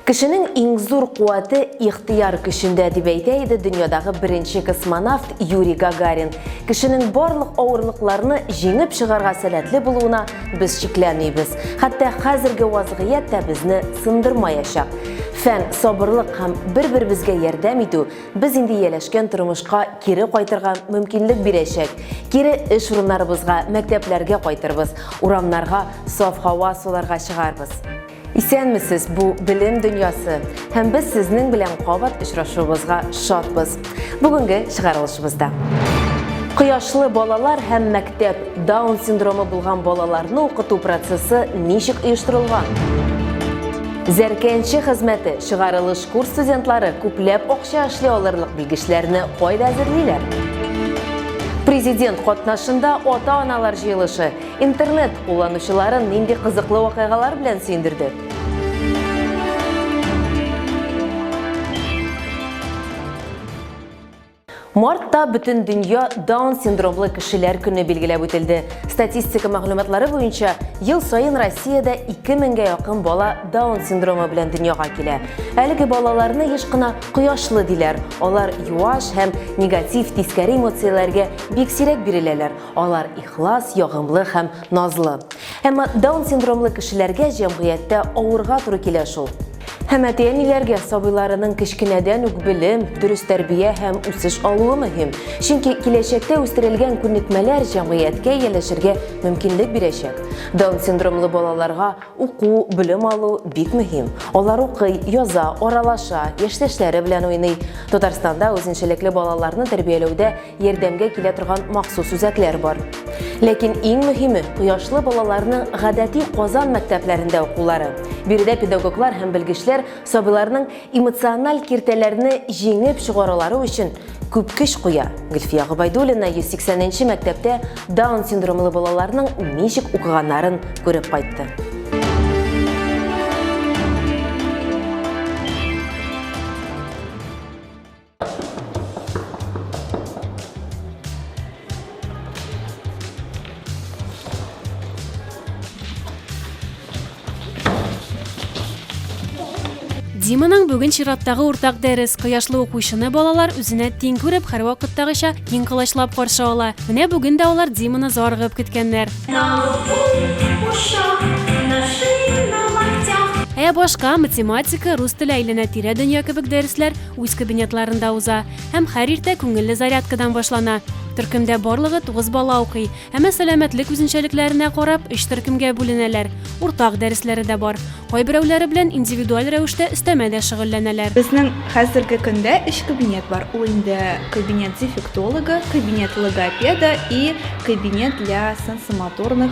Кешенең иң зур куәте ихтыяр көчендә, дип әйтә иде дөньядагы беренче космонавт Юрий Гагарин. Кешенең барлык авырлыкларны җиңеп чыгарга сәләтле булуына без шикләнмибез. Хәтта хәзерге вазгыять тә безне сындырмаячак. Фән, сабырлык һәм бер-беребезгә ярдәм итү без инде ияләшкән тормышка кире кайтырга мөмкинлек бирәчәк. Кире эш урыннарыбызга, мәктәпләргә кайтырбыз, урамнарга саф һава суларга чыгарбыз. Исәнмесез, бу Белем дөньясы һәм без сезнең белән кабат очрашуыбызга шатбыз. Бүгенге чыгарылышыбызда Кояшлы балалар һәм мәктәп Даун синдромы булган балаларны укыту процессы ничек оештырылган? Зәркәнче хезмәте чыгарылыш курс студентлары күпләп акча эшли алырлык белгечләрне кайда әзерлиләр? Президент катнашында ата-аналар җыелышы Интернет кулланучыларын нинди кызыклы вакыйгалар белән сөендерде? Мартта бөтен дөнья Даун синдромлы кешеләр көне билгеләп үтелде. Статистика мәгълүматлары буенча, ел саен Россиядә 2000гә якын бала Даун синдромы белән дөньяга килә. Әлеге балаларны еш кына кояшлы диләр. Алар юаш һәм негатив тискәре эмоцияләргә бик сирәк биреләләр. Алар ихлас, ягымлы һәм назлы. Әмма Даун синдромлы кешеләргә җәмгыятьтә авырга туры килә шул. Һәм әти-әниләргә сабыйларының кечкенәдән үк белем, дөрес тәрбия һәм үсеш алуы мөһим. Чөнки киләчәктә үстерелгән күнекмәләр җәмгыятькә ияләшергә мөмкинлек бирәчәк. Даун синдромлы балаларга уку, белем алу бик мөһим. Алар укый, яза, аралаша, яшьтәшләре белән уйный. Татарстанда үзенчәлекле балаларны тәрбияләүдә ярдәмгә килә торган махсус үзәкләр бар. Ләкин иң мөһиме, кояшлы балаларның гадәти Казан мәктәпләрендә укулары. Биредә педагоглар һәм белгечләр сабыйларның эмоциональ киртәләрне җиңеп чыгарулары өчен күп көч куя. Гөлфия Гобәйдуллина 180 нче мәктәптә Даун синдромлы балаларның ничек укыганнарын күреп кайтты. Диманың бүген чираттагы уртак дәрес. Кояшлы укучыны балалар үзенә тиң күреп, һәрвакыттагыча киң колачлап каршы ала. Менә бүген дә алар Диманы зарыгып көткәннәр. Ә башка математика, рус теле, әйләнә-тирә дөнья кебек дәресләр үз кабинетларында уза һәм һәр иртә күңелле зарядкадан башлана. Төркемдә барлыгы 9 бала укый, әмма сәламәтлек үзенчәлекләренә карап, өч төркемгә бүленәләр. Уртак дәресләре дә бар. Кайберәүләре белән индивидуаль рәвештә өстәмә дә шөгыльләнәләр. Безнең хәзерге көндә өч кабинет бар. Ул инде кабинет дефектолога, кабинет логопеда и кабинет для сенсомоторных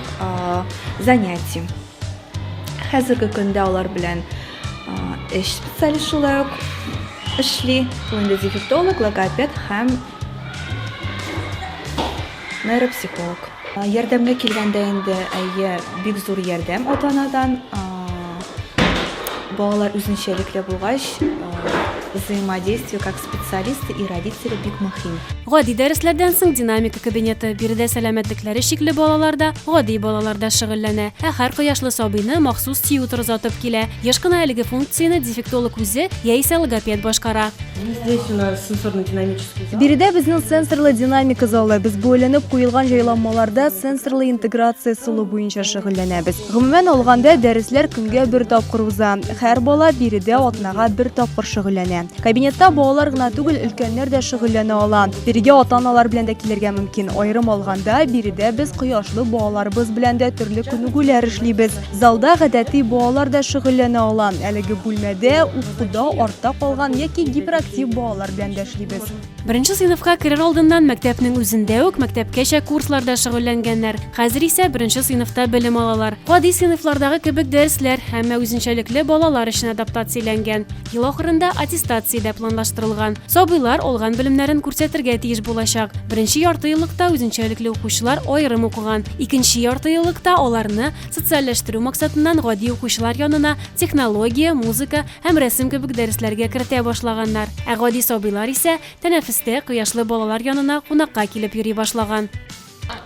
занятий. Хәзерге көндә алар белән өч специалист шулай ук эшли. Ул инде дефектолог, логопед һәм нейропсихолог. Ярдәмгә килгәндә инде, әйе, бик зур ярдәм ата-анадан. Балалар үзенчәлекле булгач, взаимодействие как специалисты и родители бик мөһим. Гади дәресләрдән соң динамика кабинеты. Биредә сәламәтлекләре чикле балалар да, гади балалар да шөгыльләнә. Ә һәр кояшлы сабыйны махсус тьютор озатып килә. Еш кына әлеге функцияне дефектолог үзе яисә логопед башкара. Здесь у нас сенсорно-динамический зал. Биредә безнең сенсорлы динамика залы. Без бу эленеп куелган җайланмаларда сенсорлы интеграция ысулы буенча шөгыльләнәбез. Гомумән алганда, дәресләр көнгә бер тапкыр уза. Һәр бала биредә атнага бер тапкыр шөгыльләнә. Кабинетта балалар гына түгел, өлкәннәр дә шөгыльләнә ала. Бирегә ата-аналар белән дә килергә мөмкин. Аерым алганда, биредә без кояшлы балаларыбыз белән дә төрле күнегүләр эшлибез. Залда гадәти балалар да шөгыльләнә ала. Әлеге бүлмәдә укуда артта калган яки гиперактив балалар белән дә эшлибез. Беренче сыйныфка керер алдыннан мәктәпнең үзендә үк мәктәпкәчә курсларда шөгыльләнгәннәр. Хәзер исә беренче сыйныфта белем алалар. Гади сыйныфлардагы кебек дәресләр, әмма үзенчәлекле балалар өчен адаптацияләнгән. Ел ахырында аттестация дә планлаштырылган. Сабыйлар алган белемнәрен күрсәтергә тиеш булачак. Беренче яртыеллыкта үзенчәлекле укучылар аерым укыган. Икенче яртыеллыкта аларны социальләштерү максатыннан гади укучылар янына технология, музыка, һәм рәсем кебек дәресләргә кертә башлаганнар. Ә гади сабыйлар исә тәнәфестә кояшлы балалар янына кунакка килеп йөри башлаган.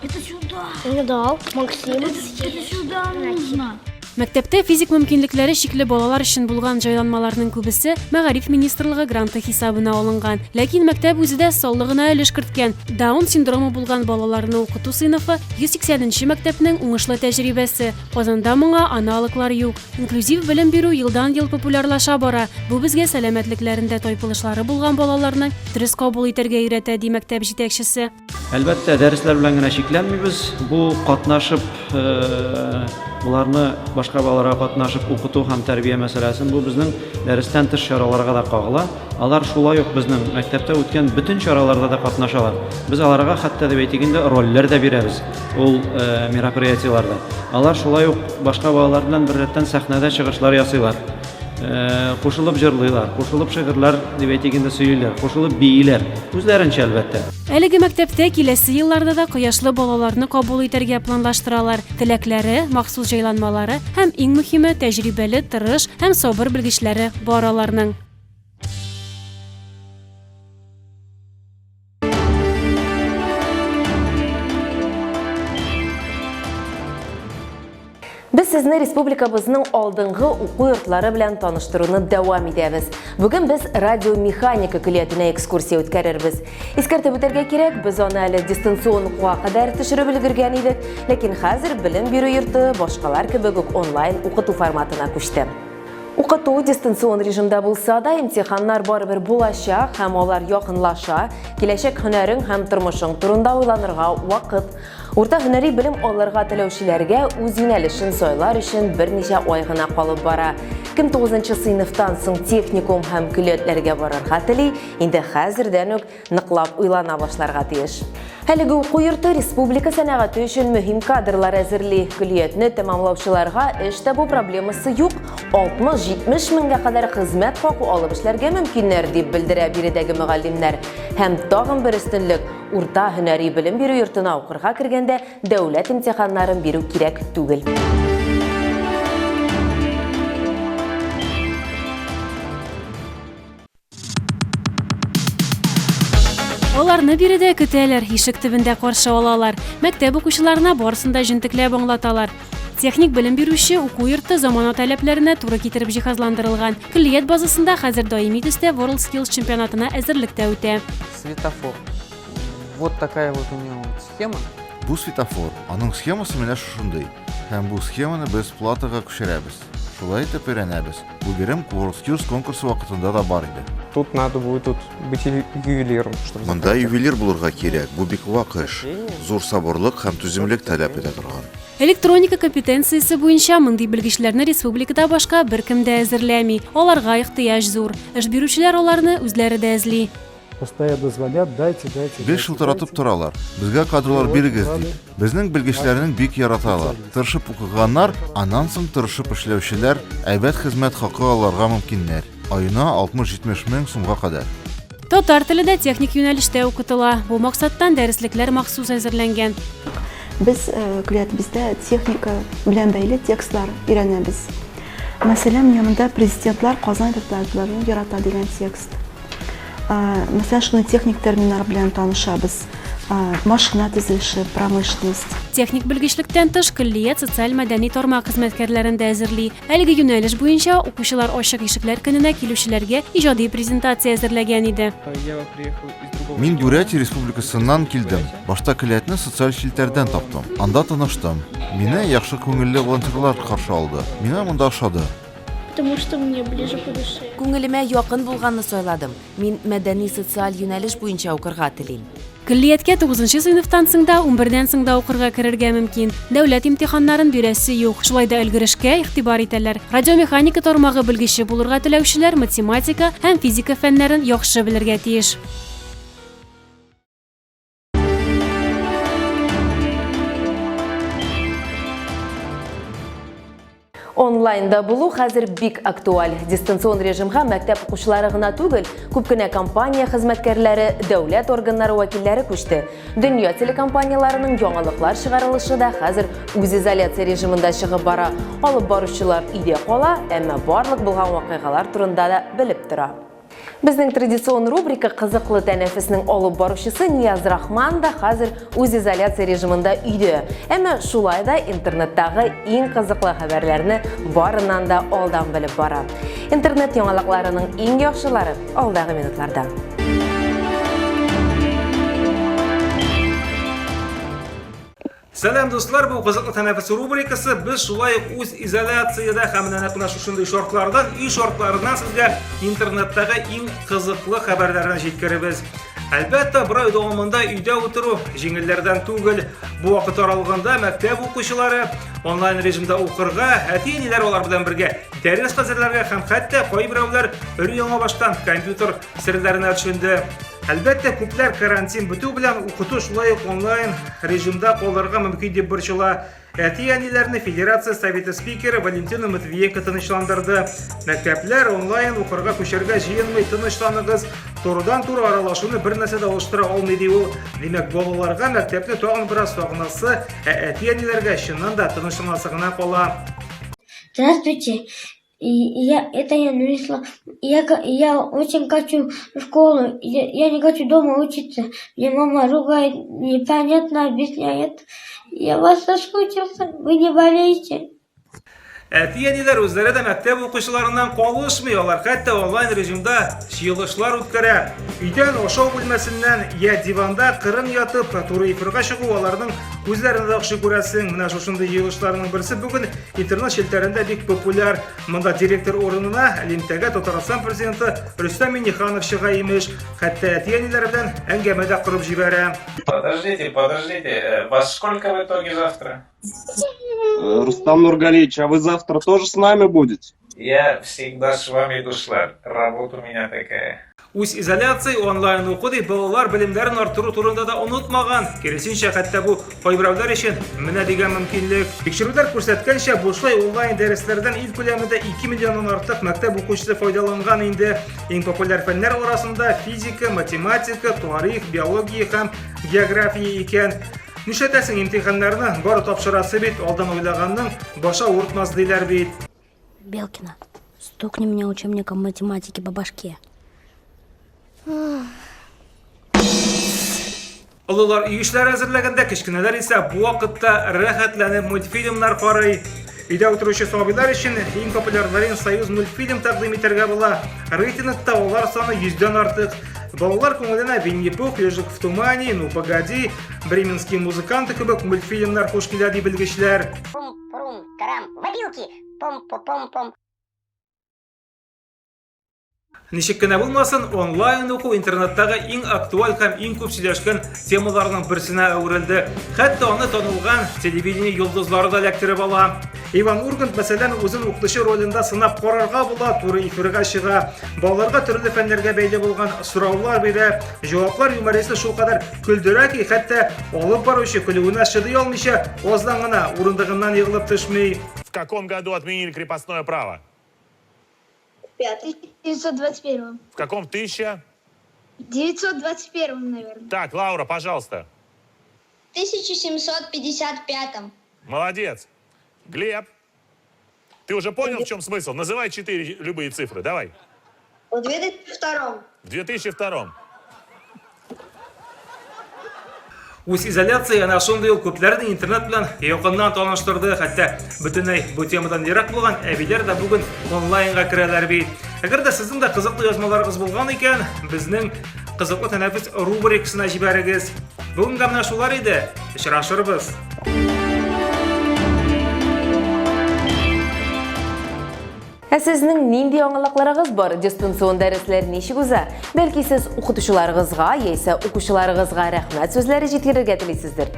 Это сюда. Не дал, Максим. Это сюда нужно. Мәктәптә физик мөмкинлекләре чикле балалар өчен булган җайланмаларның күбесе Мәгариф министрлыгы гранты хисабына алынган. Ләкин мәктәп үзе дә саллы гына өлеш керткән. Даун синдромы булган балаларны укыту сыйныфы 180 нче мәктәпнең уңышлы тәҗрибәсе. Казанда моңа аналоглар юк. Инклюзив белем бирү елдан-ел популярлаша бара. Бу безгә сәламәтлекләрендә тайпылышлары булган балаларны дөрес кабул итәргә өйрәтә, ди мәктәп җитәкчесе. Әлбәттә, дәресләр белән генә чикләнмибез. Бу катнашып, боларны башка балаларга катнашып укыту һәм тәрбия мәсьәләсен бу безнең дәрестән тыш чараларга да кагыла. Алар шулай ук безнең мәктәптә үткән бөтен чараларда да катнашалар. Без аларга хәтта дип әйтик инде рольләр дә бирәбез ул мероприятиеләрдә. Алар шулай ук башка балалар белән беррәттән сәхнәдә чыгышлар ясыйлар. Кушылып җырлыйлар, кушылып шигырьләр дип әйтик инде сөйлиләр, кушылып бииләр. Үзләренчә, әлбәттә. Әлеге мәктәптә киләсе елларда да кояшлы балаларны кабул итәргә планлаштыралар. Теләкләре, махсус җайланмалары һәм, иң мөһиме, тәҗрибәле, тырыш һәм сабыр белгечләре бар аларның. Без сезне республикабызның алдынгы уку йортлары белән таныштыруны дәвам итәбез. Бүген без радиомеханика көллиятенә экскурсия үткәрербез. Искәртеп үтәргә кирәк, без аны әле дистанцион укуга кадәр төшереп өлгергән идек, ләкин хәзер белем бирү йорты башкалар кебек үк онлайн укыту форматына күчте. Укыту дистанцион режимда булса да, имтиханнар барыбер булачак һәм алар якынлаша. Киләчәк һөнәрең һәм тормышың турында уйланырга вакыт. Урта һөнәри белем алырга теләүчеләргә үз юнәлешен сайлар өчен берничә ай гына калып бара. Кем 9 сыйныфтан соң техникум һәм көллиятләргә барырга тели, инде хәзердән үк ныклап уйлана башларга тиеш. Әлеге уку йорты республика сәнәгате өчен мөһим кадрлар әзерли. Көллиятне тәмамлаучыларга эш табу проблемасы юк. 60-70 меңгә кадәр хезмәт хакы алып эшләргә мөмкиннәр, дип белдерә биредәге мөгаллимнәр. Һәм тагын бер өстенлек, урта һөнәри белем бирү йортына укырга кергәндә дәүләт имтиханнарын бирү кирәк түгел. Аларны биредә көтәләр, ишек төбендә каршы алалар. Мәктәп укучыларына барысын да җентекләп аңлаталар. Техник белем бирүче уку йорты замана таләпләренә туры китереп җиһазландырылган. Көллият базасында хәзер даими төстә WorldSkills чемпионатына әзерлек тә үтә. Светофор. Вот такая вот у него вот схема. Бу светофор. Аның схемасы менә шушындый. Һәм бу схеманы без платага күчерәбез. Шулай итеп өйрәнәбез. Бу бирем WorldSkills конкурсы вакытында да бар иде. Тут надо будет тут быть ювелиром, чтобы Монда ювелир булырга кирәк, бу бик вак эш. Зур сабырлык һәм түземлек таләп итә торган. Электроника компетенциясе буенча мондый белгечләрне республикада башка беркем дә әзерләми. Аларга ихтыяҗ зур. Эш бирүчеләр аларны үзләре дә эзли. Постоянно звонят, дайте, дайте. Гел шылтыратып торалар. Безгә кадрлар бирегез дип. Безнең белгечләрнең бик яраталар. Тырышып укыганнар, аннан соң тырышып эшләүчеләр әйбәт хезмәт хакы алырга мөмкиннәр. Аена 60-70 мең сумга кадәр. Татар теле дә техник юнәлештә укытыла. Бу максаттан дәреслекләр махсус әзерләнгән. Без көллиятебездә техника белән бәйле текстлар өйрәнәбез. Мәсәлән, менә монда Президентлар Казан вертолетларын ярата дигән текст. Мәсәлән, шундый техник терминнар белән танышабыз. Машина төзелеше, промышленность. Техник белгечлектән тыш, көллият социаль-мәдәни тармак хезмәткәрләрен дә әзерли. Әлеге юнәлеш буенча укучылар ачык ишекләр көненә килүчеләргә иҗади презентация әзерләгән иде. Мин Бурятия Республикасыннан килдем. Башта көллиятне социаль челтәрдән таптым. Анда таныштым. Мине яхшы күңелле волонтерлар каршы алды. Миңа монда ошады. Потому что мне ближе по душе. Күңелемә якын булганны сайладым. Мин мәдәни-социаль юнәлеш буенча укырга телим. Көллияткә тугызынчы сыйныфтан соң да, унбердән соң да укырга керергә мөмкин. Дәүләт имтиханнарын бирәсе юк. Шулай да өлгерешкә игътибар итәләр. Радиомеханика тармагы белгече булырга теләүчеләр математика һәм физика фәннәрен яхшы белергә тиеш. Онлайнда булу хәзер бик актуаль. Дистанцион режимга мәктәп укучылары гына түгел, күп кенә компания хезмәткәрләре, дәүләт органнары вәкилләре күчте. Дөнья телекомпанияләренең яңалыклар чыгарылышы да хәзер үзизоляция режимында чыгып бара. Алып баручылар өйдә кала, әмма барлык булган вакыйгалар турында да белеп тора. Безнең традицион рубрика Кызыклы тәнәфеснең алып баручысы Нияз Рахман да хәзер үзизоляция режимында өйдә. Әмма шулай да интернеттагы иң кызыклы хәбәрләрне барыннан да алдан белеп бара. Интернет яңалыкларының иң яхшылары алдагы минутларда. Сәлам, дуслар, бу кызыклы тәнәфес рубрикасы. Без шулай ук үз изоляциядә һәм менә нәкъ менә шушындый шартлардан, өй шартларыннан сезгә интернеттагы иң кызыклы хәбәрләрне җиткеребез. Әлбәттә, бер ай дәвамында өйдә утыру җиңелләрдән түгел. Бу вакыт аралыгында мәктәп укучылары онлайн режимда укырга, әти-әниләр алар белән бергә дәрес хәзерләргә һәм хәтта кайберәүләр өр-яңа баштан компьютер серләренә төшенде. Әлбәттә, күпләр карантин бетү белән укыту шулай ук онлайн режимда калырга мөмкин дип борчыла. Әти-әниләрне Федерация Советы спикеры Валентина Матвиенко тынычландырды. Мәктәпләр онлайн укырга күчәргә җыенмый, тынычланыгыз. Турыдан-туры аралашуны бер нәрсә дә алыштыра алмый, ди ул. Димәк, балаларга мәктәпне тагын бераз сагынасы, ә әти-әниләргә чыннан да тынычланасы гына кала. Здравствуйте, И я, это я Нурислам. Я, я очень хочу в школу. Я, я не хочу дома учиться. Мне мама ругает, непонятно объясняет. Я вас соскучился. Вы не болеете. Әти-әниләр үзләре дә мәктәп укучыларыннан калышмый, алар хәтта онлайн режимда җыелышлар үткәрә. Өйдән ашау бүлмәсеннән я диванда кырын ятып, туры эфирга чыгу аларның күзләренә дә охшый күрәсең. Менә шушындый җыелышларның берсе бүген Интернет челтәрендә бик популяр. Монда директор урынына элемтәгә Татарстан президенты Рөстәм Миңнеханов чыга имеш. Хәтта әти-әниләре белән әңгәмә дә корып җибәрә. Подождите, подождите, э, во сколько в итоге завтра? Э, Рустам Нургалиевич, а вы завтра тоже с нами будете? Я всегда с вами, дуслар. Работа у меня такая. Үз изоляция, онлайн уку дип балалар белемнәрен арттыру турында да онытмаган. Киресенчә, хәтта бу кайберәүләр өчен менә дигән мөмкинлек. Тикшерүләр күрсәткәнчә, бушлай онлайн дәресләрдән ил күләмендә 2 миллионнан артык мәктәп укучысы файдаланган инде. Иң популяр фәннәр арасында физика, математика, тарих, биология һәм география икән. Нишләтәсең имтиханнарны бары тапшырасы бит, алдан уйлаганның башы авыртмас диләр бит. Белкина, стукни меня учебником математики по башке. Олылар өй эшләре әзерләгәндә, кечкенәләр исә бу вакытта рәхәтләнеп мультфильмнар карый. Өйдә утыручы сабыйлар өчен иң популярларын Союз мультфильм тәкъдим итәргә була. Рейтингта алар саны йөздән артык. Балалар күңеленә Винни-Пух, Ежик в тумане, Ну погоди, Бременские музыканты кебек мультфильмнар хуш килә ди белгечләр. Пум-пурум, тарам, в опилки, пом-пом-пом. Ничек кенә булмасын, онлайн уку интернеттагы иң актуаль һәм иң күп сөйләшкән темаларның берсенә әверелде. Хәтта аны танылган телевидение йолдызлары да эләктереп ала. Иван Ургант, мәсәлән, үзен укытучы ролендә сынап карарга була, туры эфирга чыга. Балаларга төрле фәннәргә бәйле булган сораулар бирә. Җаваплар юмористы шулкадәр көлдерә ки, хәтта алып баручы көлүенә чыдый алмыйча, аздан гына урындыгыннан егылып төшми. В каком году отменили крепостное право? 1921. В каком тысяча? 921, наверное. Так, Лаура, пожалуйста. 1755. Молодец. Глеб, ты уже понял, в чем смысл? Называй четыре любые цифры. Давай. В 2002. В 2002. Үз изоляция әнә шундый ул күпләрне интернет белән якыннан таныштырды, хәтта бөтенләй бу темадан ерак булган әбиләр дә бүген онлайнга керәләр бит. Әгәр дә сезнең дә кызыклы язмаларыгыз булган икән, безнең кызыклы тәнәфес рубрикасына җибәрегез. Бүгенгә менә шулар иде. Очрашырбыз. Ә сезнең нинди яңалыкларыгыз бар? Дистанцион дәресләр ничек уза? Бәлки сез укытучыларыгызга яисә укучыларыгызга рәхмәт сүзләре җиткерергә телисездер?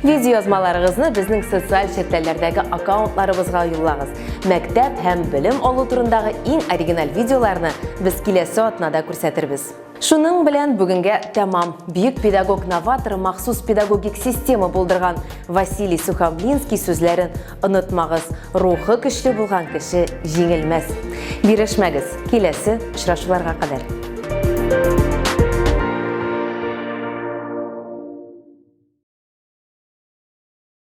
Видеоязмаларыгызны безнең социаль челтәрләрдәге аккаунтларыбызга юллагыз. Мәктәп һәм белем алу турындагы иң оригиналь видеоларны без киләсе атнада күрсәтербез. Шуның белән бүгенгә тәмам. Бөек педагог-новатор махсус педагогик система булдырган Василий Сухомлинский сүзләрен онытмагыз. Рухы көчле булган кеше җиңелмәс. Бирешмәгез. Киләсе очрашуларга кадәр.